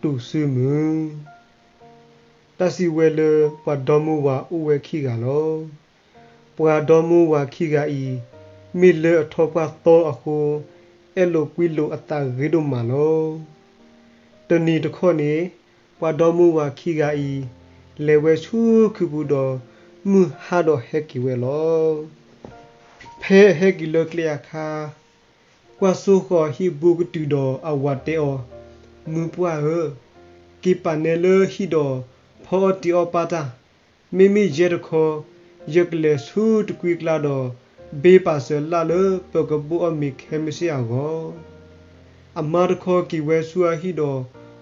တူၢ်စုမုၢ်. တၢ်စံးဝဲလၢပှၤဒီမါဝၤအိၣ်ဝဲခံဂၤလီၤ. ပှၤဒီမါဝၤခံဂၤအံၤ မ့ၢ်လၢအထီၣ်ပှၢ်သီအဃိ အဲၣ်လိာ်ကွံလိာ်အသးဂ့ၤဒိၣ်မးလီၤ. တနံၤတခီန့ၣ် ပှၤဒီမါဝၤခံဂၤအံၤ လဲၤဝဲဆူခုးပူၤဒီး မုၢ်ဟါဒီးဟဲက့ၤဝဲလီၤ. ဖဲအဟဲက့ၤလၢကျဲအခါ ကွၢ်စိဃီၤဟံၣ်ဘူးကတုၤဒီးအဝၤတဲအီၤ, မုၢ်ပှၢ်ဧၢ, က့ၤပာ်နဲလၢဟံၣ်ဒီး ဖီအီၣ်တံၤအီၣ်ပၢ်တၢ်, မ့မ့ၢ်ယဲတခီ ယကလဲၤဆူတကွံကျါဒီး ဘ့ပာ်စၢၤလၣ်လၢပကဘိၣ်အီၣ်မ့ၤခဲမုၢ်ဆ့ၣ်အဂီၢ်. အမါတခီက့ၤဝဲဆူအဟံၣ်ဒီး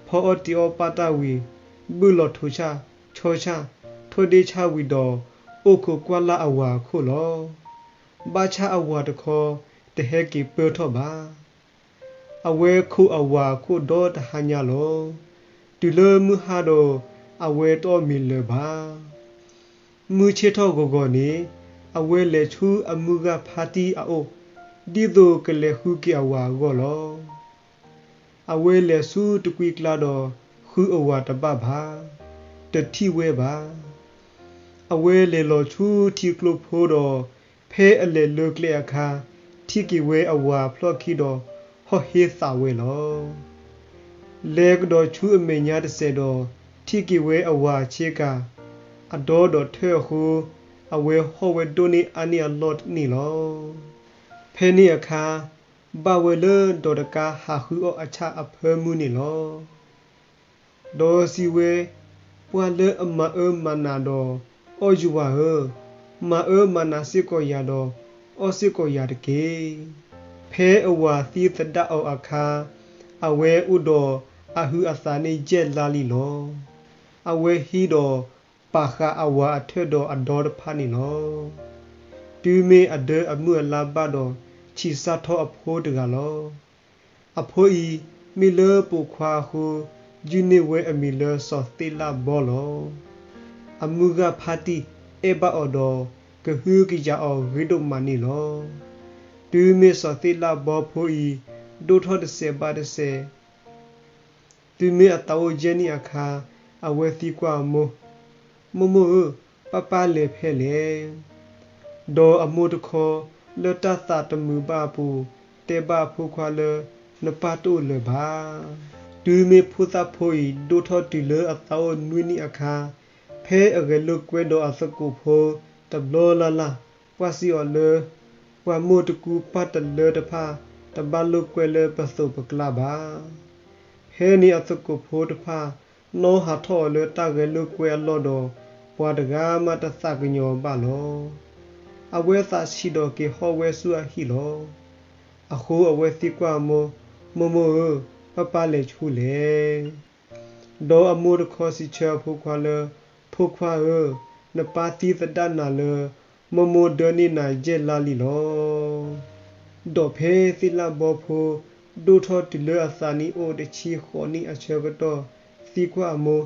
ဖီအီၣ်တံၤအီၣ်ပၢ်တၢ်ဝံၤ ဘုၣ်လီၤထိးဆၣ်, ဆီဆၣ်, ထိၣ်ဒ့ၣ်ဆၣ်ဝံၤဒီး အိၣ်ခိးကွၢ်လၢ်အဝၤအခိၣ်လီၤ. ဘၣ်ဆၣ်အဝၤတခီ တဟဲက့ၤပၢၢ်ထီၣ်ဘၣ်. အဝဲခိးအဝၤအခိၣ်ဒီတဟါညါလီၤ. တုၤလၢမုၢ်ဟါဒီး အဝဲတအီၣ်မ့ၤလၢၤဘၣ်. မုၢ်ဆ့ၣ်ထီၣ်ဂီၤဂီၤန့ၣ် အဝဲလဲၤဆူအမုၢ်ဂၢ်ဖါတံၢ်အအိၣ် ဒ်သိးကလဲၤဃုက့ၤအဝၤအဂီၢ်လီၤ. အဝဲလဲၤဆူတကွံကျါဒီး ဃုအဝၤတဘၣ်ဘၣ်, တထံၣ်ဝဲဘၣ်. အဝဲလဲၤလီၤဆူထံကျိဖိဒီး ဖဲအလဲၤလၢကျဲအခါ ထံၣ်က့ၤဝဲအဝၤဖျီၣ်ခံဒီး ဟီၣ်ဟ့သးဝဲလီၤ. လဲၤကဒီးဆူအမဲာ်ညါတစဲးဒီး ထံၣ်က့ၤဝဲအဝၤဆ့ကၤ အဒီဒီးထၢၣ်အဃိ အဝဲဟီၣ်ဝဲဒိၣ်န့ၢ်အါန့ၢ်အလီၢ်န့ၣ်လီၤ. ဖဲန့ၣ်အခါ ဘၣ်ဝဲလၢဒီးတကါဟးဃုအီၣ်အဆၣ်အဖၢမုၢ်န့ၣ်လီၤ. ဒီးစံးဝဲ, ပှၢ်လၢအမၤအၢမၤနးဒီး အီၣ်ယဝၤဧၢ, မၤအၢမၤနးစ့ၢ်ကီးယၤဒီး အီၣ်စ့ၢ်ကီးယၤတက့ၢ်. ဖဲအဝၤသံသဒၣ်အီၤအခါ အဝဲအိၣ်ဒီးအဟုးအသးန့ၣ်ယဲၢ်လါလံလီၤ. အဝဲဟံးဒီးပာ်ဃာ်အဝၤအထၢၣ်ဒီးအဒီတဖၣ်န့ၣ်လီၤ. တုၤမ့ၢ်အဒၢအမုၢ်အလါဘၣ်ဒီး ဆံးစၢ်ထီၣ်အဖိတဂၤလီၤ. အဖိအံၤ မ့ၢ်လၢပိာ်ခွါအဃိ ယုၢ်န့ၢ်ဝဲအမံၤလၢစီၤသ့ၣ်လၣ်ဘီလီၤ. အမုၢ်ဂၢ်ဖါတံၢ်အဲၣ်ဘၣ်အီၤဒီး ကဟုကယာ်အီၤဂ့ၤဒိၣ်မးန့ၣ်လီၤ. တုၤမ့ၢ်စီၤသ့ၣ်လၣ်ဘီဖိအံၤ ဒိၣ်ထီၣ်တစဲးဘၣ်တစဲး တုၤမ့ၢ်အသးအိၣ်ယဲၢ်နံၣ်အခါ အဝဲသံကွၢ်အမိၢ်, မိၢ်မိၢ်ဧၢ, ပၢ်ပၢ်လဲၤဖဲလဲၣ်. ဒီးအမိၢ်တခီ လၢတၢ်သးတမုာ်ဘၣ်အပူၤ တဲဘၣ်အဖိခွါလၢ နပၢ်တအိၣ်လၢၤဘၣ်. တုၤမ့ၢ်ဖိသၣ်ဖိအံၤ ဒိၣ်ထီၣ်တုၤလၢအသးအိၣ်နွံနံၣ်အခါ ဖဲအဂဲၤလိာ်ကွဲဒီးအသကိးဖိ တဘျီလၢ်လၢ် ပှၢ်စံးအီၤလၢ ပှၤမိၢ်တကူပၢ်တလၢတဖၣ် တဘၣ်လိာ်ကွဲလၢပသိးပကျါဘၣ်. ဖဲန့ၣ်အသကိးဖိတဖၣ် နီၣ်ဟးထီၣ်အီၤလၢတၢ်ဂဲၤလိာ်ကွဲအလီၢ်ဒီး ပှၤတဂၤမးတသးကညီၤဘၣ်လီၤ. အဝဲသးဆံးဒီးက့ၤဟီၣ်ဝဲဆူအဟံၣ်လီၤ. အဃိအဝဲသံကွၢ်အမိၢ်, မိၢ်မိၢ်ဧၢ, ပၢ်ပၢ်လဲၤဆူလဲၣ်. ဒီးအမိၢ်တခီစံးဆၢအဖိခွါလၢ ဖိခွါဧၢ, နပၢ်သံသဒၣ်နၤလၢ မိၢ်မိၢ်ဒၢန့ၢ်နၤယဲၢ်လါလံလီၤ. ဒီးဖဲသ့ၣ်လၣ်ဘီဖိ ဒိၣ်ထီၣ်တုၤလၢအသးနံၣ်အိၣ်တဆံဃိးနံၣ်အဆၢကတီၢ် သံကွၢ်အမိၢ်,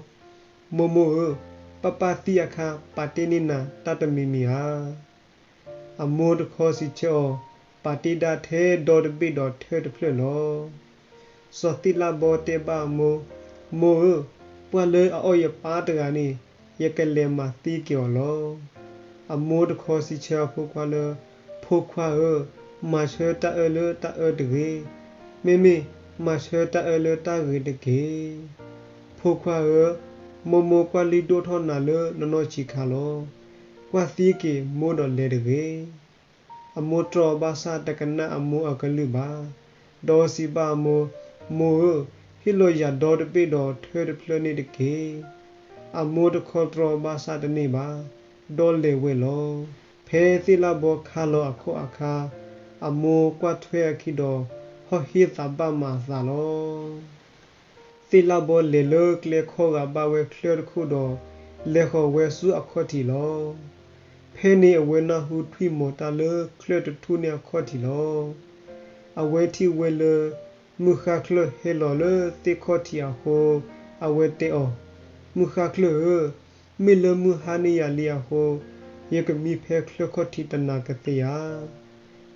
မိၢ်မိၢ်ဧၢ, ပၢ်ပၢ်သံအခါ ပာ်တ့ၢ်န့ၢ်နၤတၢ်တမံၤမံၤဧါ. အမိၢ်တခီစံးဆၢအီၤ, ပာ်တ့ၢ်ဒၣ်ထဲဒီတဘ့ၣ်ဒီးထၢၣ်တဖျၢၣ်လီၤ. စီၤသ့ၣ်လၣ်ဘီတဲဘၣ်အမိၢ်, မိၢ်ဧၢ, ပှၢ်လၢအအီၣ်ယပၢ်တဂၤန့ၣ် ယကလဲၤမၤသံက့ၤအီၤလီၤ. အမိၢ်တခီစံးဆၢအဖိခွါလၢ ဖိခွါဧၢ, မၤဆၢတၢ်အၢလၢတၢ်အၢတဂ့ၤ, မ့မ့ၢ်မၤဆၢတၢ်အၢလၢတၢ်ဂ့ၤတက့ၢ်. ဖိခွါဧၢ, မိၢ်မိၢ်ကွၢ်လံဒိၣ်ထီၣ်နၤလၢနနီၢ်ဆံးခါလီၤ. ကွၢ်သံက့ၤမိၢ်ဒီးလဲၤတဂ့ၤ. အမိၢ်တြီဘၣ်ဆၣ်တကနၣ်အမိၢ်အကလုၢ်ဘၣ်. ဒီးစံးဘၣ်အမိၢ်, မိၢ်ဧၢ, ဟ့ၣ်လီၤယၤဒီတဘ့ၣ်ဒီးထၢၣ်တဖျၢၣ်န့ၣ်တက့ၢ်. အမိၢ်တခီတြီဘၣ်ဆၣ်တန့ၢ်ဘၣ်, ဒီးလဲၤဝဲလီၤ. ဖဲသ့ၣ်လၣ်ဘီခါလီၤအခီၣ်အခါ, အမိၢ်ကွၢ်ထွဲအခံဒီး ဟီၣ်ဟ့သးဘၣ်မးအသးလီၤ. သ့ၣ်လၣ်ဘီလဲၤလၢကျဲခီဂာ်ဘၣ်ဝဲချၢၣ်တခိၣ်ဒီး လဲၤဃီၤဝဲဆူအခီၣ်ထံးလီၤ. ဖဲန့ၣ်အဝဲနၢ်ဟူထွံၣ်မီၤတၢ်လၢချၢၣ်တထူၣ်န့ၣ်အခီၣ်ထံးလီၤ. အဝဲထံၣ်ဝဲလၢ မုၢ်ဃါချၢၣ်ဟဲလီၤလၢသ့ၣ်ခီၣ်ထံးအဃိ အဝဲတဲအီၤ, မုၢ်ဃါချၢၣ်ဧၢ, မ့ၢ်လၢမုၢ်ဟါန့ၢ်ယၤလံအဃိ ယကမံဖဲချၢၣ်ခီၣ်ထံးတနၤကသ့ဧါ.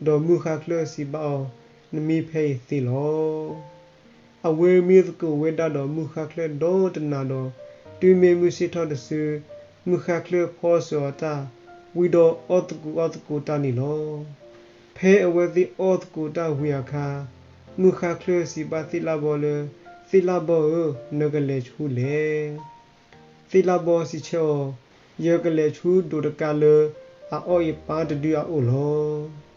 ဒီးမုၢ်ဃါချၢၣ်စံးဘၣ်အီၤ, နမံဖဲအံၤသ့လီၤ. အဝဲမံသကိးဝဲဒၣ်ဒီးမုၢ်ဃါချၢၣ်ဒီတနၤဒီး, တုၤမ့ၢ်မုၢ်ဆ့ၣ်ထီၣ်တစု, မုၢ်ဃါချၢၣ်ဖီစၢၤအီၤတၢ်, ဝံၤဒီးအီၣ်သကိးအီၣ်သကိးတၢ်န့ၣ်လီၤ. ဖဲအဝဲသ့ၣ်အီၣ်သကိးတၢ်ဝံၤအခါ, မုၢ်ဃါချၢၣ်စံးဘၣ်သ့ၣ်လၣ်ဘီလၢ, သ့ၣ်လၣ်ဘီဧၢ, နကလဲၤဆူလဲၣ်. သ့ၣ်လၣ်ဘီစံးဆၢအီၤ, ယကလဲၤဆူဒိးတကါလၢအအီၣ်ယပၢ်တဒုအအိၣ်လီၤ.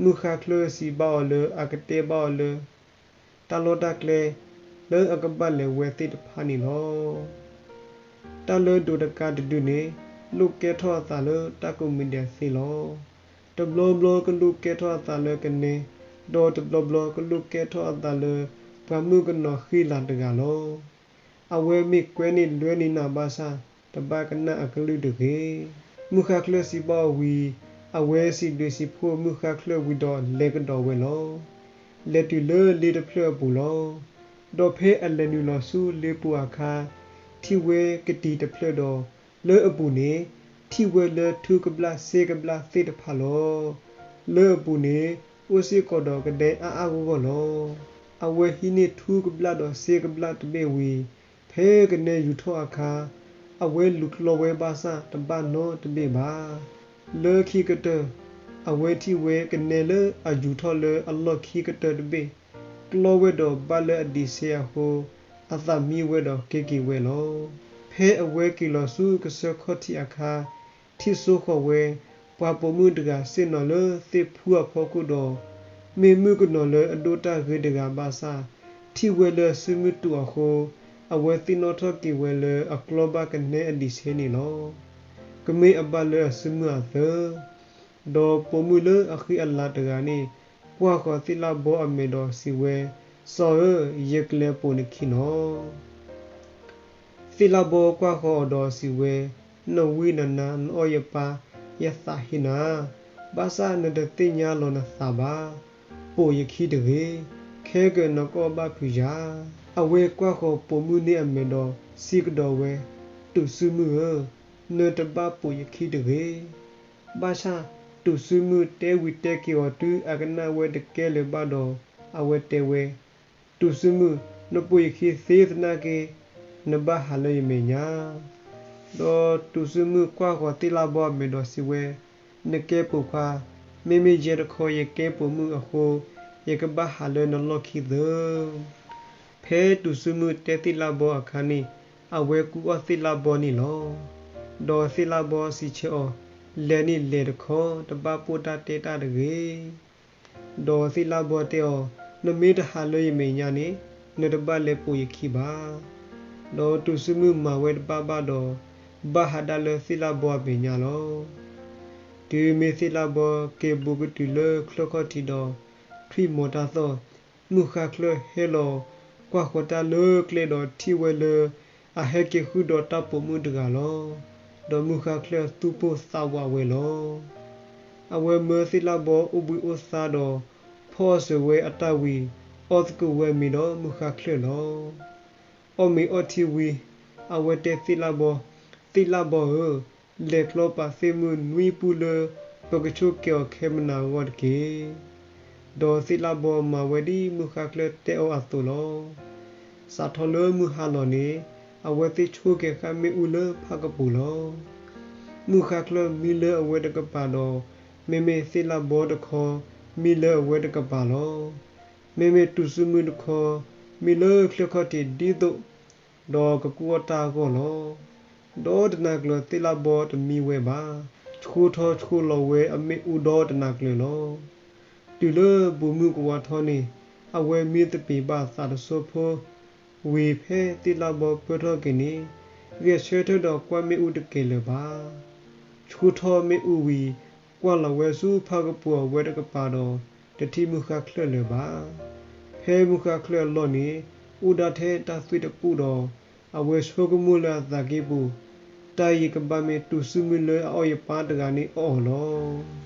မုၢ်ဃါချၢၣ်စံးဘၣ်အီၤလၢအကတဲဘၣ်အီၤလၢ တၢ်လီၢ်တၢ်ကျဲ လၢအကဘၣ်လဲၤဝဲသ့ၣ်တဖၣ်န့ၣ်လီၤ. တၢ်လၢဒိးတကါတဒုန့ၣ် လိၣ်ကဲထီၣ်အသးလၢတၢ်ကိးမံၤဒဲးသ့လီၤ. တဘျီဘျီကလိၣ်ကဲထီၣ်အသးလၢကနဲ, ဒီးတဘျီဘျီကလိၣ်ကဲထီၣ်အသးလၢ ပှၤမုၣ်ကနီၤဃံလၤတဂၤလီၤ. အဝဲမ့ၢ်ကွဲန့ၢ်လွဲန့ၢ်နၤဘၣ်ဆၣ် တဘၣ်ကနၣ်အကလုၢ်တဂ့ၤ. မုၢ်ဃါချၢၣ်စံးဘၣ်အီၤဝံၤ, အဝဲစံးဘျုးစံးဖှိၣ်မုၢ်ဃါချၢၣ်ဝံၤဒီးလဲၤကဒီးဝဲလီၤ. လဲၤတုၤလၢလ့တဖျၢၣ်အပူၤလီၤ. ဒီးဖဲအလဲၤနုာ်လီၤဆူလ့ပူၤအခါ, ထံၣ်ဝဲကတံၤတဖျၢၣ်ဒီး, လၢအပူၤန့ၣ် ထံၣ်ဝဲလၢထူကဘျၣ်စ့ကဘျၣ်သ့ၣ်တဖၣ်လီၤ. လၢအပူၤန့ၣ် အိၣ်စ့ၢ်ကီးဒီးကဒဲအါအါဂီၢ်ဂီၢ်လီၤ. အဝဲဟံးန့ၢ်ထူကဘျၣ်ဒီးစ့ကဘျၣ်တဘ့ၣ်ဝံၤ, ဖဲကနဲယူၤထီၣ်အခါ, အဝဲလူၤကျီဝဲဘၣ်ဆၣ်တဘၣ်နီတဘ့ၣ်ဘၣ်. လၢခံကတၢၢ်, အဝဲထံၣ်ဝဲကနဲလၢအယူၤထီၣ်လၢအလီၢ်ခံကတၢၢ်တဘ့ၣ်, ကျီဝဲဒီးဘၣ်လၢအဒံးဆဲးအဃိ, အသးမံဝဲဒီးက့ၤက့ၤဝဲလီၤ. ဖဲအဝဲက့ၤလီၤဆူကစၢၢ်ခီၣ်ထံးအခါ, ထံၣ်စိဃီၤဝဲ ပှၤပိာ်မုၣ်တဂၤဆ့ၣ်နီၤလၢသ့ၣ်ဖူအဖီခိၣ်ဒီး, မ့ၢ်မုၣ်ကနီၤလၢအဒိၣ်တၢ်ဂ့ၤတဂၤဘၣ်ဆၣ်, ထံၣ်ဝဲလၢအစုမုၢ်တူာ်အဃိ, အဝဲသ့ၣ်နီၣ်ထီၣ်က့ၤဝဲလၢအကျီဘၣ်ကနဲအဒံးဆဲးန့ၣ်လီၤ. ကမ့ၢ်အဘၣ်လၢအစုမုၢ်အသၢ, ဒီးပိာ်မုၣ်လၢအဃံအလၤတဂၤန့ၣ် ကွၢ်ဃီၤသ့ၣ်လၣ်ဘီအမဲာ်ဒီးစံးဝဲ, စီၤဧၢ, ယကလဲၤပိာ်နခံနီၤ. သ့ၣ်လၣ်ဘီကွၢ်ဃီၤအီၤဒီးစံးဝဲ, နဝံနနါ နအီၣ်ယပၢ်, ယသးဟ့နၤ, ဘၣ်ဆၣ်နတသ့ၣ်ညါလီၤနသးဘၣ်. ပိာ်ယခံတဂ့ၤ, ခဲကနကအီၣ်ဘၣ်ဖုးယၤ. အဝဲကွၢ်ဃီၤပိာ်မုၣ်န့ၣ်အမဲာ်ဒီးစံးကဒီးဝဲ, တူၢ်စုမုၢ်ဧၢ, နတဘၣ်ပိာ်ယခံတဂ့ၤ. ဘၣ်ဆၣ်တူၢ်စုမုၢ်တဲဝံၤတဲက့ၤအီၤတုၤအကနၣ်ဝဲတကဲလၢၤဘၣ်ဒီး, အဝဲတဲဝဲ, တူၢ်စုမုၢ်, နပိာ်ယခံသ့သနာ်က့, နဘၣ်ဟးလၢယမဲာ်ညါ. ဒီးတူၢ်စုမုၢ်ကွၢ်ဃီၤသ့ၣ်လၣ်ဘီအမဲာ်ဒီးစံးဝဲ, နကဲပိာ်ခွါ, မ့မ့ၢ်ယဲတခီယကဲပိာ်မုၣ်အဃိ, ယကဘၣ်ဟးလၢနလီၢ်ခံသၢ. ဖဲတူၢ်စုမုၢ်တဲသ့ၣ်လၣ်ဘီအခါန့ၣ်, အဝဲကူအီၣ်သ့ၣ်လၣ်ဘီန့ၣ်လီၤ. ဒီးသ့ၣ်လၣ်ဘီစံးဆၢအီၤ, လဲၤန့ၣ်လဲၤတခီ, တဘၣ်ပိာ်တၢ်တဲတၢ်တဂ့ၤ. ဒီးသ့ၣ်လၣ်ဘီတဲအီၤ, နမ့ၢ်တဟးလၢယမဲာ်ညါန့ၣ်, နတဘၣ်လဲၤပိာ်ယခံဘၣ်. ဒီးတူၢ်စုမုၢ်မၤဝဲတဘၣ်ဘၣ်ဒီး, ဘၣ်ဟးဒၣ်လၢသ့ၣ်လၣ်ဘီအမဲာ်ညါလီၤ. တုၤမ့ၢ်သ့ၣ်လၣ်ဘီက့ၤဘူးကတုၤလၢချၢၣ်ခီၣ်ထံးဒီး, ထွံၣ်မီၤတၢ်သီၣ်, မုၢ်ဃါချၢၣ်ဟဲလီၤကွၢ်ဃီၤတၢ်လၢကျဲဒီးထံၣ်ဝဲလၢ အဟဲက့ၤဃုာ်ဒီးတၢ်ပိာ်မုၣ်တဂၤလီၤ. ဒီးမုၢ်ဃါချၢၣ်သူၣ်ပိၢ်သးဝးဝဲလီၤ. အဝဲမၢသ့ၣ်လၣ်ဘီအိၣ်ဘှံးအိၣ်သါဒီး, ဖီအီၣ်စၢၤဝဲအတၢ်ဝံၤ, အီၣ်သကိးဝဲအမ့ၤဒီးမုၢ်ဃါချၢၣ်လီၤ. အီၣ်မ့ၤအီထံဝံၤ, အဝဲတဲသ့ၣ်လၣ်ဘီ, သ့ၣ်လၣ်ဘီဧၢ, လဲၤကျီပာ်သ့ၣ်မုၢ်နွံပူလၢ ပကဆိကဲၤအီၤခဲမုၢ်နၤအဂီၢ်တက့ၢ်. ဒီးသ့ၣ်လၣ်ဘီမၤဝဲဒ်မုၢ်ဃါချၢၣ်တဲအီၤအသိးလီၤ. စးထီၣ်လၢမုၢ်ဟါလီၤန့ၣ်, အဝဲသ့ၣ်ဆိကဲၤဃာ်မ့ၣ်အူလၢဖၣ်ကပူၤလီၤ. မုၢ်ဃါချၢၣ်မံလၢအဝဲတကပၤဒီး, မ့မ့ၢ်သ့ၣ်လၣ်ဘီတခီ, မံလၢအဝဲတကပၤလီၤ. မ့မ့ၢ်တူၢ်စုမုၢ်တခီ, မံလၢချၢၣ်ခီၣ်ထံးဒ်သိး ဒီးကကူအီၣ်တၢ်အဂီၢ်လီၤ. ဒီးတနၤကျၢၤသ့ၣ်လၣ်ဘီတမံဝဲဘၣ်. ဆှိထီၣ်ဆှိလီၤဝဲအမ့ၣ်အူဒီတနၤကျၢၤလီၤ. တုၤလၢဘူးမုၢ်ကဝါထီၣ်န့ၣ်, အဝဲမံသပ့ၤဘၣ်သးတစိၢ်ဖိ, ဝံၤဖဲသ့ၣ်လၣ်ဘီပၢၢ်ထီၣ်က့ၤန့ၣ်, ဂဲၤဆၢထၢၣ်ဒီးကွၢ်မ့ၣ်အူတကဲၤလၢၤဘၣ်. ဆှိထီၣ်မ့ၣ်အူဝံၤ, ကွၢ်လီၤဝဲဆူဖၣ်ကပူၤအဝဲတကပၤဒီး, တထံၣ်မုၢ်ဃါချၢၣ်လၢၤဘၣ်. ဖဲမုၢ်ဃါချၢၣ်အလီၢ်န့ၣ်, အိၣ်ဒၣ်ထဲတၢ်သွံၣ်တကူၣ်ဒီး, အဝဲဆိကမိၣ်လၢအသးကံၢ်ပူၤ, တၢ်အံၤကဘၣ်မ့ၢ်တူၢ်စုမုၢ်လၢအအီၣ်ယပၢ်တဂၤန့ၣ်အီၣ်အီၤလီၤ.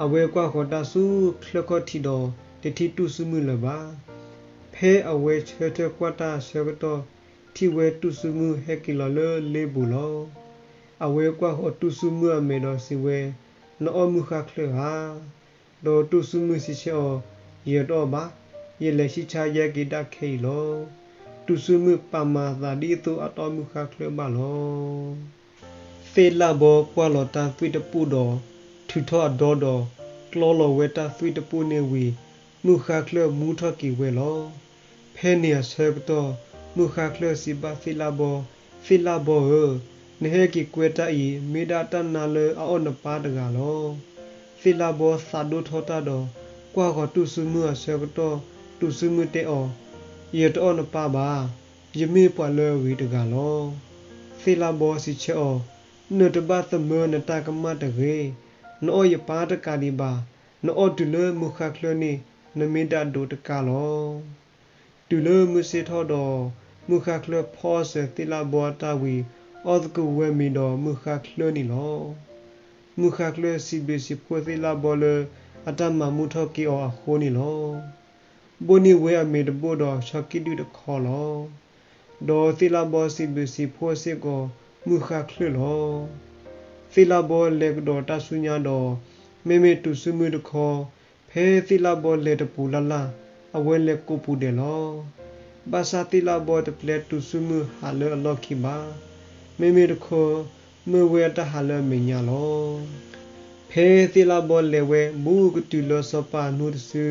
အဝဲကွၢ်ဃီၤတၢ်ဆူချၢၣ်ခီၣ်ထံးဒီး, တထံၣ်တူၢ်စုမုၢ်လၢၤဘၣ်. ဖဲအဝဲဆၢထၢၣ်ကွၢ်တၢ်အဆၢကတီၢ်, ထံၣ်ဝဲတူၢ်စုမုၢ်ဟဲက့ၤလီၤလၢလ့ဘူးလီၤ. အဝဲကွၢ်ဃီၤတူၢ်စုမုၢ်အမဲာ်ဒီးစံးဝဲ, နအီၣ်မုၢ်ဃါချၢၣ်ဧါ. ဒီးတူၢ်စုမုၢ်စံးဆၢအီၤ, ယတအီၣ်ဘၣ်. ယလဲၤဆံၣ်ဆါယဲက့ၤဒၣ်ခဲအံၤလီၤ. တူၢ်စုမုၢ်ပာ်မၤအသးဒ်သိးအတီၢ်မုၢ်ဃါချၢၣ်ဘၣ်လီၤ. သ့ၣ်လၣ်ဘီကွၢ်လီၤတၢ်သွံၣ်တပူၣ်ဒီး ထုးထီၣ်အဒီဒီး ကျီလီၤဝဲတၢ်သွံၣ်တပူၣ်န့ၣ်ဝံၤ မုၢ်ဃါချၢၣ်မူထီၣ်က့ၤဝဲလီၤ. ဖဲန့ၣ်အဆၢကတီၢ် မုၢ်ဃါချၢၣ်စံးဘၣ်သ့ၣ်လၣ်ဘီ, သ့ၣ်လၣ်ဘီဧၢ, နဟဲက့ၤကွဲတၢ်အံၤ မ့ၢ်ဒၣ်တၢ်နါလၢအအီၣ်နပၢ်တဂၤလီၤ. သ့ၣ်လၣ်ဘီသးဒိၣ်ထီၣ်တၢ်ဒီး ကွၢ်ဃီၤတူၢ်စုမုၢ်အဆၢကတီၢ် တူၢ်စုမုၢ်တဲအီၤ, ယတအီၣ်နပၢ်ဘၣ်. ယမ့ၢ်ပှၤလၢအဂ့ၤတဂၤလီၤ. သ့ၣ်လၣ်ဘီစံးဆၢအီၤ, နတဘၣ်သမၢနတၢ်ကမၣ်တဂ့ၤ. နအီၣ်ယပၢ်တကးဒံးဘၣ်. နအီၣ်တုၤလၢမုၢ်ဃါချၢၣ်န့ၣ် နမ့ၢ်ဒၣ်ဒိးတကးလီၤ. တုၤလၢမုၢ်ဆ့ၣ်ထီၣ်ဒီး မုၢ်ဃါချၢၣ်ဖီအီၣ်စၢၤသ့ၣ်လၣ်ဘီအတၢ်ဝံၤ အီၣ်သကိးဝဲၤမ့ၤဒီးမုၢ်ဃါချၢၣ်န့ၣ်လီၤ. မုၢ်ဃါချၢၣ်စံးဘျုးစံးဖှိၣ်သ့ၣ်လၣ်ဘီလၢ အတၢ်မၤမူထီၣ်က့ၤအီၤအဃိန့ၣ်လီၤ. ဘိၣ်န့ၢ်ဝဲအမ့ၤတဘိၣ်ဒီးဆီကံၣ်ဒုၣ်တခီလီၤ. ဒီးသ့ၣ်လၣ်ဘီစံးဘျုးစံးဖှိၣ်စ့ၢ်ကီးမုၢ်ဃါချၢၣ်လီၤ. သ့ၣ်လၣ်ဘီလဲၤကဒီးတၢ်ဆူညါဒီး မ့မ့ၢ်တူၢ်စုမုၢ်တခီ ဖဲသ့ၣ်လၣ်ဘီလဲၤတပူၤလၢ်လၢ် အဝဲလဲၤကိးပူၤဒဲးလီၤ. ဘၣ်ဆၣ်သ့ၣ်လၣ်ဘီတပျဲတူၢ်စုမုၢ်ဟးလၢအလီၢ်ခံဘၣ်. မ့မ့ၢ်တခီ မၢဝဲအတၢ်ဟးလၢအမဲာ်ညါလီၤ. ဖဲသ့ၣ်လၣ်ဘီလဲၤဝဲဘူးကတုၤလၢစီၤပၤအနူတစု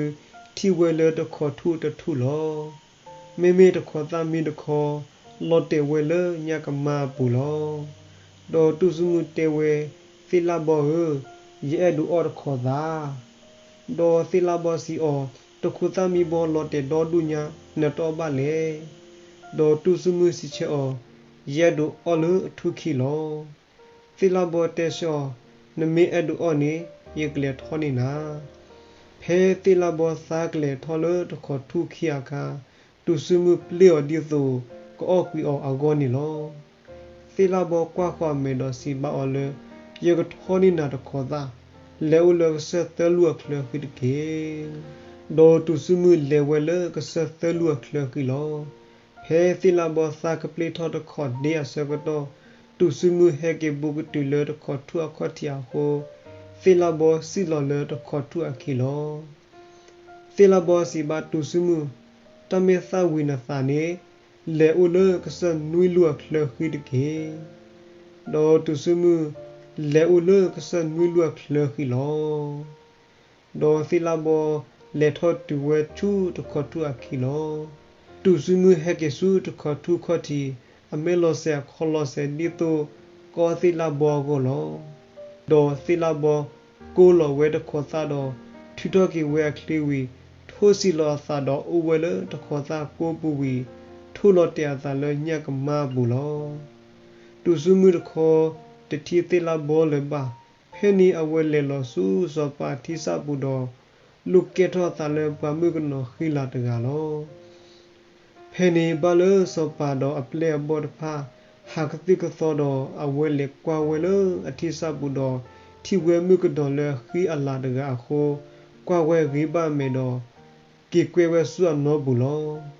ထံၣ်ဝဲလၢတခီထူၣ်တထူၣ်လီၤ. မ့မ့ၢ်တခီသၣ်မံတခီ လီၤတဲာ်ဝဲလၢညၣ်ကမါအပူၤလီၤ. ဒီးတူၢ်စုမုၢ်တဲဝဲ, သ့ၣ်လၣ်ဘီဧၢ, ယအဲၣ်ဒိးအီၣ်တခီသၣ်. ဒီးသ့ၣ်လၣ်ဘီစံးအီၤ, တခီသၣ်မံဘီလီၤတဲာ်ဒီဒူၣ်ညါ နတအီၣ်ဘၣ်လဲၣ်. ဒီးတူၢ်စုမုၢ်စံးဆၢအီၤ, ယအဲၣ်ဒိးအီၣ်လၢအထူၣ်ခံလီၤ. သ့ၣ်လၣ်ဘီတဲဆၢအီၤ, နမ့ၢ်အဲၣ်ဒိးအီၣ်န့ၣ် ယကလဲၤထီၣ်န့ၢ်နၤ. ဖဲသ့ၣ်လၣ်ဘီသါကလဲၤထီၣ်လၢတခီထူၣ်ခံအခါ, တူၢ်စုမုၢ်ပျဲအီၤဒ်သိး ကအီၣ်ကွံာ်အီၤအဂီၢ်န့ၣ်လီၤ. သ့ၣ်လၣ်ဘီကွၢ်ဃီၤအမဲာ်ဒီးစံးဘၣ်အီၤလၢ, ယကထီၣ်န့ၢ်နၤတခီသၣ်, လဲၤအိၣ်လၢကစၢၢ်သၢလူၢ်အချၢဃံတက့ၢ်. ဒီးတူၢ်စုမုၢ်လဲၤဝဲလၢကစၢၢ်သၢလူၢ်အချၢဃံလီၤ. ဖဲသ့ၣ်လၣ်ဘီသါကပျ့ထီၣ်တခီဒ့အဆၢကတီၢ်, တူၢ်စုမုၢ်ဟဲက့ၤဘူးကတုၤလၢတခီထူၣ်အခီၣ်ထံးအဃိ, သ့ၣ်လၣ်ဘီစံၣ်လီၤလၢတခီထူၣ်အခံလီၤ. သ့ၣ်လၣ်ဘီစံးဘၣ်တူၢ်စုမုၢ်, တၢ်မ့ၢ်သၣ်ဝံၤနသးန့ၣ်, လဲၤအိၣ်လၢကစၢၢ်နွံလူၢ်အချၢဃံတက့ၢ်. ဒီးတူၢ်စုမုၢ်, လဲၤအိၣ်လၢကစၢၢ်နွံလူၢ်အချၢဃံလီၤ. ဒီးသ့ၣ်လၣ်ဘီလဲၤထီၣ်တုၤဝဲဆူတခီထူၣ်အခံလီၤ. တူၢ်စုမုၢ်ဟဲက့ၤဆူတခီထူၣ်ခီၣ်ထံး အမဲာ်လီၤစဲၤအခီၣ်လီၤစဲၤဒ်သိးကီၢ်သ့ၣ်လၣ်ဘီအဂီၢ်လီၤ. ဒီးသ့ၣ်လၣ်ဘီကိးလီၤဝဲတခီသၣ်ဒီး ထုးထီၣ်က့ၤဝဲအချံဝံၤ ထိၣ်စံးလီၤအသးဒီးအိၣ်ဝဲလၢတခီသၣ်ကိးပူၤဝံၤ ထိၣ်လီၤတဲာ်အသးလၢညၣ်ကမါအပူၤလီၤ. တူၢ်စုမုၢ်တခီ တထံၣ်သ့ၣ်လၣ်ဘီလၢၤဘၣ်. ဖဲန့ၣ်အဝဲလဲၤလီၤဆူစီၤပၤအထံဆၣ်ပူၤဒီး လိၣ်ကဲထီၣ်အသးလၢပှၤမုၣ်ကနီၤဃံလၤတဂၤလီၤ. ဖဲန့ၣ်ဘၣ်လၢစီၤပၤဒီးအပျဲၢ်အဘီၣ်တဖၣ် ဟးကသုၣ်ကသီဒီး အဝဲလဲၤကွၢ်ဝဲလၢအထံဆၣ်ပူၤဒီး ထံၣ်ဝဲမုၣ်ကနီၤလၢအဃံအလၤတဂၤအဃိ ကွၢ်ဝဲဂ့ၤဘၣ်အမဲာ်ဒီး က့ၤကွဲဝဲဆူအနီပူၤလီၤ.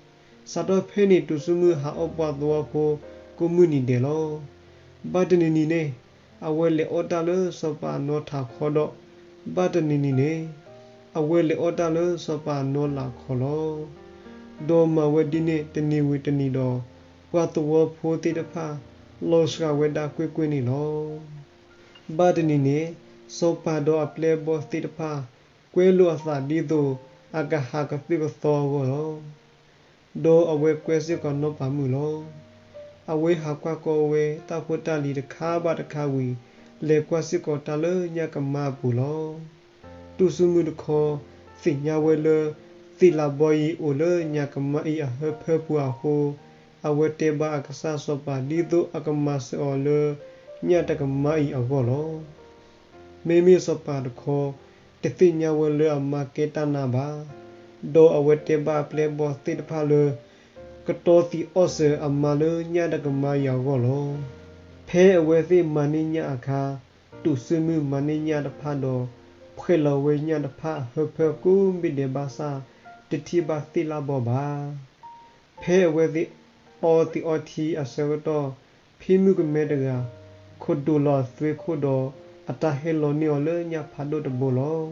စးထီၣ်ဖဲန့ၣ် တူၢ်စုမုၢ်ဟးအီၣ်ပှၤသဝီဖိကိးမုၢ်နံၤဒဲးလီၤ. ဘၣ်တနံၤနံၤန့ၣ် အဝဲလဲၤအီၣ်တၢ်လၢစီၤပၤအနီထးခီဒီး ဘၣ်တနံၤနံၤန့ၣ် အဝဲလဲၤအီၣ်တၢ်လၢစီၤပၤအနီလၤခီလီၤ. ဒီးမၤဝဲဒ်န့ၣ်တနံၤဝံၤတနံၤဒီး ပှၤသဝီဖိသ့ၣ်တဖၣ် လီၤစှၤဝဲဒၣ်ကွ့ၢ်ကွ့ၢ်န့ၣ်လီၤ. ဘၣ်တနံၤန့ၣ် စီၤပၤဒီးအပျဲၢ်အဘီၣ်သ့ၣ်တဖၣ် ကွဲလိာ်အသးဒ်သိး အကဟးကသုၣ်ကသီအဂီၢ်လီၤ. ဒီးအဝဲကွဲစ့ၢ်ကီးနီၢ်ပၤမုၣ်လီၤ. အဝဲဟးကွၢ်ကီဝဲတၢ်ဖိတၢ်လံၤတခါဘၣ်တခါဝံၤ လဲၤကွၢ်စ့ၢ်ကီးတၢ်လၢညၣ်ကမါအပူၤလီၤ. တူၢ်စုမုၢ်တခီ သ့ၣ်ညါဝဲလၢ သ့ၣ်လးဘီအံၤအိၣ်လၢညၣ်ကမါအံၤအဟၢဖၢပူၤအဃိ အဝဲတဲဘၣ်အကစၢ်စီၤပၤဒ်သိးအကမၤစၢၤအီၤလၢညၣ်တကမါအံၤအဂီၢ်လီၤ. မ့မ့ၢ်စီၤပၤတခီ တသ့ၣ်ညါဝဲလၢအမါကဲတၢ်နါဘၣ်. ဒီးအဝဲတဲဘၣ်အပျဲၢ်အဘီၣ်သ့ၣ်တဖၣ်လၢ ကတီသံးအီၣ်စၢၤအမါလၢညၣ်တကမါအံၤအဂီၢ်လီၤ. ဖဲအဝဲသ့ၣ်မၤန့ၢ်ညၣ်အခါ တူၢ်စုမုၢ်မၤန့ၢ်ညၣ်တဖၣ်ဒီး ဖှဲးလီၤဝဲညၣ်တဖၣ်အဟၢဖၢကိးဘ့ၣ်ဒဲးဘၣ်ဆၣ် တထံၣ်ဘၣ်သ့ၣ်လးဘီဘၣ်. ဖဲအဝဲသ့ၣ်အီသံးအီထံအဆၢကတီၢ် ဖံမုၣ်ကမဲတဂၤ ခိးဒိးလီၤအသွ့ခိၣ်ဒီး အတၢ်ဟဲလီၤန့ၢ်အီၤလၢညၣ်ဖးဒိၣ်တဘိလီၤ.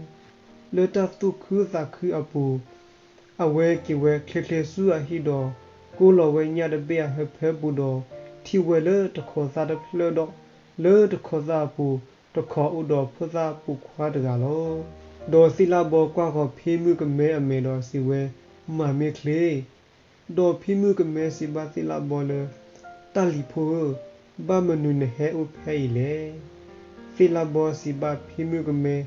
လၢတၢ်သူၣ်ခုသးခုအပူၤ အဝဲက့ၤဝဲချ့ချ့ဆူအဟံၣ်ဒီး ကိးလီၤဝဲညၣ်တဘ့ၣ်အဟၢဖၢပူၤဒီး ထံၣ်ဝဲလၢတခိးသၣ်တဖျၢၣ်ဒီး လၢတခိးသၣ်အပူၤ တခီအိၣ်ဒီးဖိသၣ်ပိာ်ခွါတဂၤလီၤ. ဒီးသ့ၣ်လၣ်ဘီကွၢ်ဃီၤဖံမုၣ်ကမဲအမဲာ်ဒီးစံးဝဲ, မၤမ့ၢ်ချ့. ဒီးဖံမုၣ်ကမဲစံးဘၣ်သ့ၣ်လၣ်ဘီလၢ, တၢ်လံၤဖိဧၢ, ဘၣ်မနုၤနဟဲအိၣ်ဖဲအံၤလဲၣ်. သ့ၣ်လၣ်ဘီစံးဘၣ်ဖံမုၣ်ကမဲ,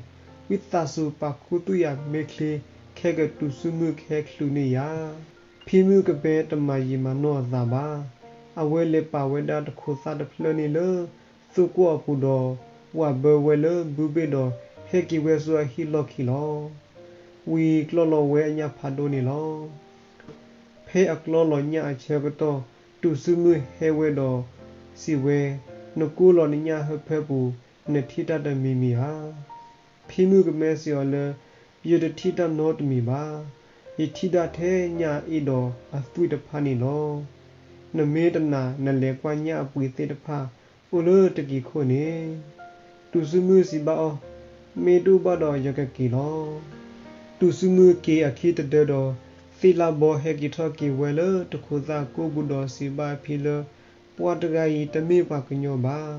ဝံသးစူၤပာ်ခူသူၣ်ယၤမ့ၢ်ချ့, ခဲကတုၤဆူမုၢ်ကဟဲချုးန့ၢ်ယၤ. ဖံမုၣ်ကမဲတမၤယံာ်မၤနီၢ်အသးဘၣ်. အဝဲလဲၤပာ်ဝဲဒၣ်တခိးသၣ်တဖျၢၣ်န့ၣ်လၢ သိၣ်ကိၣ်အပူၤဒီး ဝးဘၢဝဲလၢဘုဘ့ၣ်ဒီး ဟဲက့ၤဝဲဆူအဟံၣ်လီၢ်ခံလီၤ. ဝံၤကျီလီၤဝဲအညၣ်ဖးဒိၣ်န့ၣ်လီၤ. ဖဲအကျီလီၤညၣ်အဆၢကတီၢ် တုၤဆူမုၢ်ဟဲဝဲဒီးစံးဝဲ, နကိးလီၤနညၣ်ဟၢဖၢပူၤ, နထံၣ်တၢ်တမံၤမံၤဧါ. ဖံမုၣ်ကမဲစံးအီၤလၢ, ယတထံၣ်တၢ်နီတမံၤဘၣ်. ယထံၣ်ဒၣ်ထဲညၣ်အ့ၣ်ဒီးအသွံၣ်တဖၣ်န့ၣ်လီၤ. နမ့ၢ်တနာ်နလဲၤကွၢ်ညၣ်အပှ့ၤသ့ၣ်တဖၣ် အိၣ်လၢတက့ၤခိၣ်န့ၣ်. တုၤဆူမုၢ်စံးဘၣ်အီၤ, မ့ၢ်တအိၣ်ဘၣ်ဒီးယကက့ၤလီၤ. တုၤဆူမုၢ်က့ၤအခံတဒၢဒီး သ့ၣ်လၣ်ဘီဟဲက့ၤထီၣ်က့ၤဝဲလၢတခိးသၣ်ကိၢ်ပူၤဒီးစံးဘၣ်အဖံလၢ, ပှၤတဂၤအံၤတမ့ၢ်ပှၤကညီဘၣ်.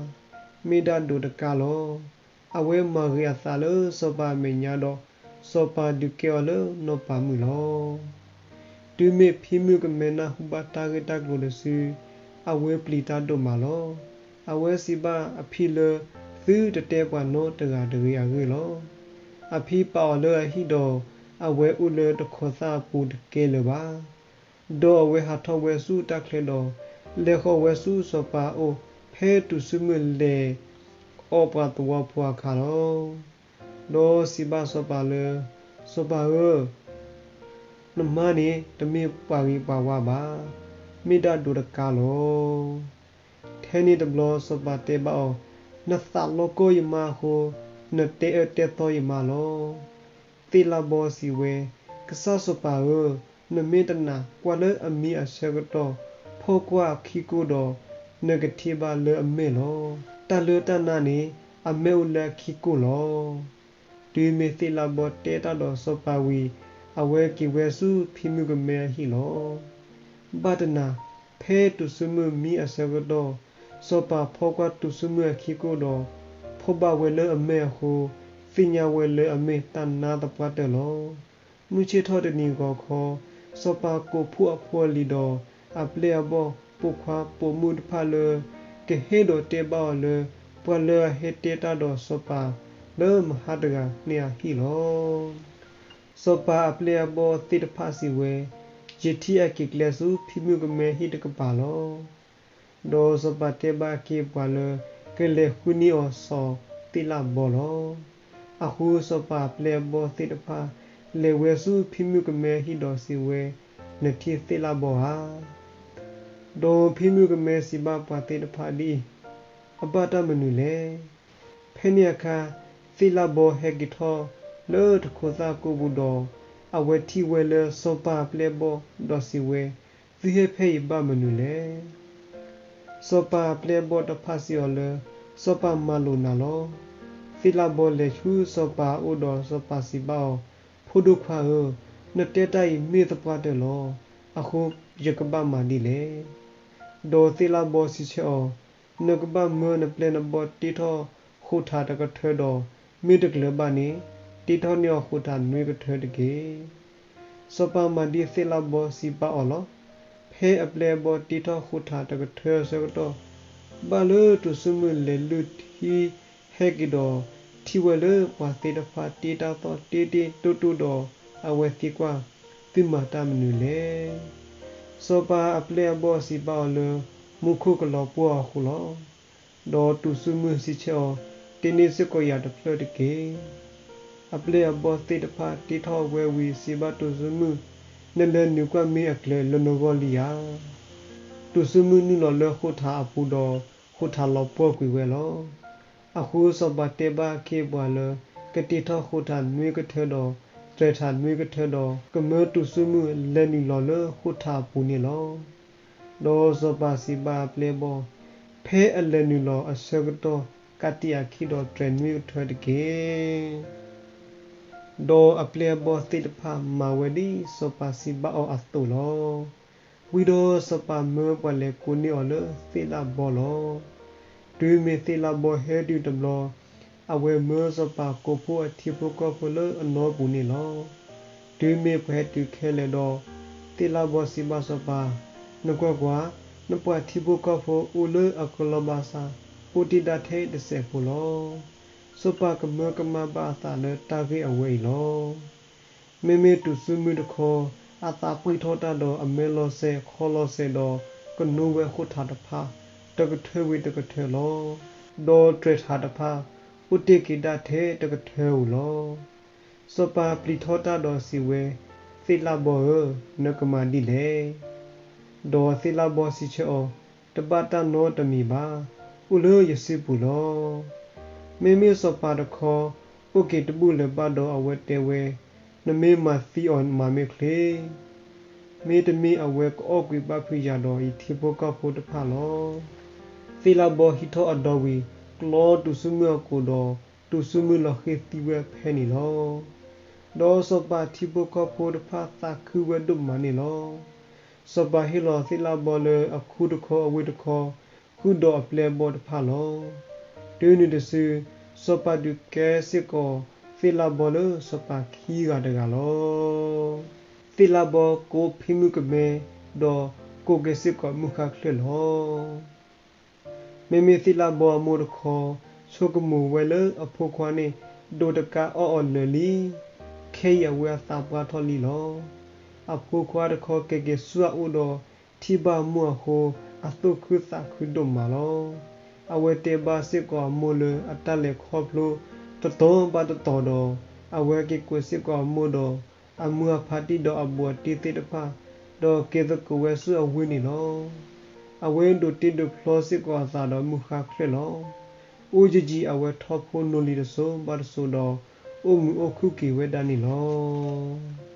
မ့ၢ်ဒၣ်ဒိးတကါလီၤ. အဝဲမၤဂ့ၤအသးလၢစီၤပၤအမဲာ်ညါဒီး စီၤပၤဒုးကဲအီၤလၢနီၢ်ပၤမုၣ်လီၤ. တုၤမ့ၢ်ဖံမုၣ်ကမဲနၢ်ဟူဘၣ်တၢ်ဂ့ၢ်တၢ်ကျိၤတစု, အဝဲပျံၤတၢ်ဒိၣ်မးလီၤ. အဝဲစံးဘၣ်အဖံလၢ, သုတတဲပှၤနီတဂၤတဂ့ၤအဂ့ၢ်လီၤ. အဖံပာ်အီၤလၢအဟံၣ်ဒီး အဝဲအိၣ်လၢတခိးသၣ်အပူၤတကဲလၢၤဘၣ်. ဒီးအဝဲဟးထီၣ်ဝဲဆူတၢ်ချၢဒီး လဲၤဃီၤဝဲဆူစီၤပၤအအိၣ် ဖဲတုၤဆူမုၢ်လဲၤအီၣ်ပှၤသဝီဖိအခါလီၤ. ဒီးစံးဘၣ်စီၤပၤလၢ, စီၤပၤဧၢ, နမါန့ၣ်တမ့ၢ်ပှၤဂ့ၤပှၤဝါဘၣ်. မ့ၢ်ဒၣ်ဒိးတကါလီၤ. ထဲန့ၣ်တဘျီစီၤပၤတဲဘၣ်အီၤ, နသးလီကီၢ်ယမါအဃိ, နတဲအၢတဲသီယမါလီၤ. သ့ၣ်လၣ်ဘီစံးဝဲ, ကစၢ်စီၤပၤဧၢ, နမ့ၢ်တနာ်ကွၢ်လၢအမံအဆၢကတီၢ်, ဖီၣ်ကွၢ်အခံကိၣ်ဒီး, နကထံၣ်ဘၣ်လၢအမဲၢ်လီၤ. တၢ်လၢတၢ်နါန့ၣ်, အမဲၢ်အိၣ်လၢအခံကိၣ်လီၤ. တုၤမ့ၢ်သ့ၣ်လၣ်ဘီတဲတၢ်ဒီးစီၤပၤဝံၤ, အဝဲက့ၤဝဲဆူဖံမုၣ်ကမဲအဟံၣ်လီၤ. ဘၣ်တနၤ, ဖဲတုၤဆူမုၢ်မံအဆၢကတီၢ်, စီၤပၤဖီၣ်ကွၢ်တုၤဆူမုၢ်အခံကိၣ်ဒီး, ဖီၣ်ဘၣ်ဝဲလၢအမဲၢ်အဃိ, သ့ၣ်ညါဝဲလၢအမ့ၢ်တၢ်နါသပှၢ်တၢၢ်လီၤ. မုၢ်ဆ့ၣ်ထီၣ်တနံၤဂီၤခီ, စီၤပၤကိးဖှိၣ်အဖိအလံၤဒီး, အပျဲၢ်အဘီၣ်, ပိာ်ခွါပိာ်မုၣ်တဖၣ်လၢ ကဟ့ၣ်ဒီးတဲဘၣ်အီၤလၢ ပှၤလၢအဟဲတဲတၢ်ဒီးစီၤပၤလၢမဟါတဂၤန့ၣ်အဟံၣ်လီၤ. စီၤပၤအပျဲၢ်အဘီၣ်သ့ၣ်တဖၣ်စံးဝဲ, ယထံၣ်အက့ၤကျဲဆူဖံမုၣ်ကမဲဟံၣ်တကပၤလီၤ. ဒီးစီၤပၤတဲဘၣ်အခ့အပှၤလၢ ကလဲၤဃုန့ၢ်အီၤစီၤသ့ၣ်လၣ်ဘီလီၤ. အဃိစီၤပၤအပျဲၢ်အဘီၣ်သ့ၣ်တဖၣ် လဲၤဝဲဆူဖံမုၣ်ကမဲဟံၣ်ဒီးစံးဝဲ, နထံၣ်သ့ၣ်လၣ်ဘီဧါ. ဒီးဖံမုၣ်ကမဲစံးဘၣ်ပှၤသ့ၣ်တဖၣ်ဒ်အံၤ, အဘၣ်တၢ်မနုၤလဲၣ်. ဖဲန့ၣ်အခါ, သ့ၣ်လၣ်ဘီဟဲက့ၤထီၣ်လၢတခိးသၣ်ကိၢ်ပူၤဒီး, အဝဲထံၣ်ဝဲလၢစီၤပၤအပျဲၢ်အဘီၣ်ဒီးစံးဝဲ, သုဟဲဖဲအံၤဘၣ်မနုၤလဲၣ်. စီၤပၤအပျဲၢ်အဘီၣ်တဖၣ်စံးအီၤလၢ စီၤပၤမၤလိာ်နၤလီၤ. သ့ၣ်လၣ်ဘီလဲၤဆူစီၤပၤအအိၣ်ဒီးစီၤပၤစံးဘၣ်အီၤ, ဖိဒိၣ်ခွါဧၢ, နတဲတၢ်အံၤမ့ၢ်သပှၢ်တၢၢ်လီၤ. အဃိယကဘၣ်မၤဒ်လဲၣ်. ဒီးသ့ၣ်လၣ်ဘီစံးဆၢအီၤ, နကဘၣ်မၢနပျဲၢ်နဘီၣ်တ့ထီၣ်ဃိးထးတကထၢဒီး, မ့ၢ်တကျၢၤဘၣ်န့ၣ်, တ့ထီၣ်န့ၢ်အီၤဃိးထးနွံကထၢတက့ၢ်. စီၤပၤမၤဒ်သ့ၣ်လၣ်ဘီစံးဘၣ်အီၤလီၤ. ဖဲအပျဲၢ်အဘီၣ်တ့ထီၣ်ဃိးထးတကထၢအဆၢကတီၢ်, ဘၣ်လၢတုၤဆူမုၢ်လဲၤလုၢ်ထံဟဲက့ၤဒီး, ထံၣ်ဝဲလၢပှၤသ့ၣ်တဖၣ်တ့တၢ်သီၣ်တ့တ့တိၢ်တိၢ်ဒီး, အဝဲသံကွၢ်, သုမၤတၢ်မနုၤလဲၣ်. စီၤပၤအပျဲၢ်အဘီၣ်စံးဘၣ်အီၤလၢ မူခိၣ်ကလီၤပှီၢ်အဃိလီၤ. ဒီးတုၤဆူမုၢ်စံးဆၢအီၤ, တ့န့ၢ်စ့ၢ်ကီးယၤတဖျၢၣ်တက့ၢ်. အပျဲၢ်အဘီၣ်သ့ၣ်တဖၣ်တ့ထီၣ်ဝဲဝံၤစံးဘၣ်တုၤဆူမုၢ်, နလဲၤနုာ်ကွၢ်မ့ၢ်အကျၢၤလၢနဂီၢ်လံဧါ. တုၤဆူမုၢ်နုာ်လီၤလၢဃိးထးအပူၤဒီး, ဃိးထးလီၤပှီၢ်ကွံာ်ဝဲလီၤ. အဃိစီၤပၤတဲဘၣ်အခ့အပှၤလၢ ကတ့ထီၣ်ဃိးထးနွံကထၢဒီး, တြဲၤထးနွံကထၢဒီး, ကမၢတုၤဆူမုၢ်လဲၤနုာ်လီၤလၢဃိးထးအပူၤန့ၣ်လီၤ. ဒီးစီၤပၤစံးဘၣ်အပျဲၢ်အဘီၣ်, ဖဲအလဲၤနုာ်လီၤအဆၢကတီၢ် ကးတံာ်အခံဒီးတြဲၤနွံကထၢတက့ၢ်. ဒီးအပျဲၢ်အဘီၣ်သ့ၣ်တဖၣ်မၤဝဲဒ်စီၤပၤစံးဘၣ်အီၤအသိးလီၤ. ဝံၤဒီးစီၤပၤမၢပှၤလဲၤကိးန့ၢ်အီၤလၢသ့ၣ်လၣ်ဘီလီၤ. တုၤမ့ၢ်သ့ၣ်လၣ်ဘီဟဲတုၤတဘျီ, အဝဲမၢစီၤပၤကိးဖှိၣ်အထံဖိကီၢ်ဖိလၢအနီပူၤန့ၣ်လီၤ. တုၤမ့ၢ်ပှၤဟဲတုၤခဲလၢာ်ဒီး, သ့ၣ်လၣ်ဘီစံးဘၣ်စီၤပၤ, နကွၢ်ကွၢ်, နပှၤထံဖိကီၢ်ဖိအိၣ်လၢအကလီၤဘၣ်ဆၣ်, အိၣ်တ့ၢ်ဒၣ်ထဲတစဲးဖိလီၤ. စီၤပၤကမၢကမၣ်ဘၣ်အသးလၢတၢ်ဂ့ၢ်အဝဲအံၤလီၤ. မ့မ့ၢ်တူၢ်စုမုၢ်တခီ, အသးပှံၢ်ထီၣ်တၢ်ဒီးအမဲလီၤစဲၤခီလီၤစဲၤဒီး ကနိဝဲဃိာ်ထးတဖၣ်, တကထၢဝံၤတကထၢလီၤ. ဒီးတြဲၤထးတဖၣ်, အိၣ်တ့ၢ်က့ၤဒၣ်ထဲတကထၢဧိၤလီၤ. စီၤပၤပျံၤထီၣ်တၢ်ဒီးစံးဝဲ, သ့ၣ်လၣ်ဘီဧၢ, နကမၤဒ်လဲၣ်. ဒီးသ့ၣ်လၣ်ဘီစံးဆၢအီၤ, တဘၣ်တၢ်နီတမံၤဘၣ်, အိၣ်လၢယစုပူၤလီၤ. မ့မ့ၢ်စီၤပၤတခီ, အိၣ်က့ၤတဘူၣ်လၢၤဘၣ်ဒီးအဝဲတဲဝဲ, နမ့ၢ်မၤသံအီၤမၤမ့ၢ်ချ့, မ့တမ့ၢ်အဝဲကအီၣ်ကွံာ်ဘၣ်ဖုးယၤဒီးယထံဖိကီၢ်ဖိတဖၣ်လီၤ. သ့ၣ်လၣ်ဘီဟံးထီၣ်အဒီဝံၤ, ကျီတူၢ်စုမုၢ်အကိာ်ဒီး, တူၢ်စုမုၢ်လီၤဃံၤသံဝဲဖဲန့ၣ်လီၤ. ဒီးစီၤပၤထံဖိကီၢ်ဖိတဖၣ်သးခုဝဲဒိၣ်မးန့ၣ်လီၤ. စီၤပၤဟ့ၣ်လီၤသ့ၣ်လၣ်ဘီလၢအခူတခီအဝ့ၢ်တခီ, ဃုာ်ဒီးအပျဲၢ်အဘီၣ်တဖၣ်လီၤ. တုၤနုၤတစု, စီၤပၤဒုးကဲစ့ၢ်ကီးသ့ၣ်လၣ်ဘီလၢစီၤပၤခံဂၤတဂၤလီၤ. သ့ၣ်လၣ်ဘီကိးဖံမုၣ်ကမဲ, ဒီးကိးက့ၤစ့ၢ်ကီးမုၢ်ဃါချၢၣ်လီၤ. မ့မ့ၢ်သ့ၣ်လၣ်ဘီအမိၢ်တခီ, ဆိကမိၣ်ဝဲလၢအဖိခွါန့ၣ်, ဒိးတကးအီၣ်အီၤလၢာ်လံ. ခဲအံၤအဝဲအသးပှၢ်ထီၣ်လံလီၤ. အဖိခွါတခီက့ၤက့ၤဆူအအိၣ်ဒီး, ထံၣ်ဘၣ်မိၢ်အဃိ, အသူၣ်ခုသးခုဒိၣ်မးလီၤ. အဝဲတဲဘၣ်စ့ၢ်ကီးအမိၢ်လၢအတၢ်လဲၤခီဖျိတတီၤဘၣ်တတီၤဒီး, အဝဲက့ၤကွဲးစ့ၢ်ကီးအမိၢ်ဒီး, အမုၢ်အဖါတံၢ်ဒီးအဘူးအတံၢ်သ့ၣ်တဖၣ်, ဒီးက့ၤသကိးဝဲဆူအဝ့ၢ်န့ၣ်လီၤ. အဝဲဒိးတ့ဒိးဖျီစ့ၢ်ကီးအသးဒီးမုၢ်ဃါချၢၣ်လီၤ. အိၣ်ယံာ်ယံာ်အဝဲထီၣ်ဖိနီၢ်လံၤတစိၤဘၣ်တစိၤဒီး, အိၣ်မုာ်အိၣ်ခုၣ်က့ၤဝဲဒၣ်န့ၣ်လီၤ.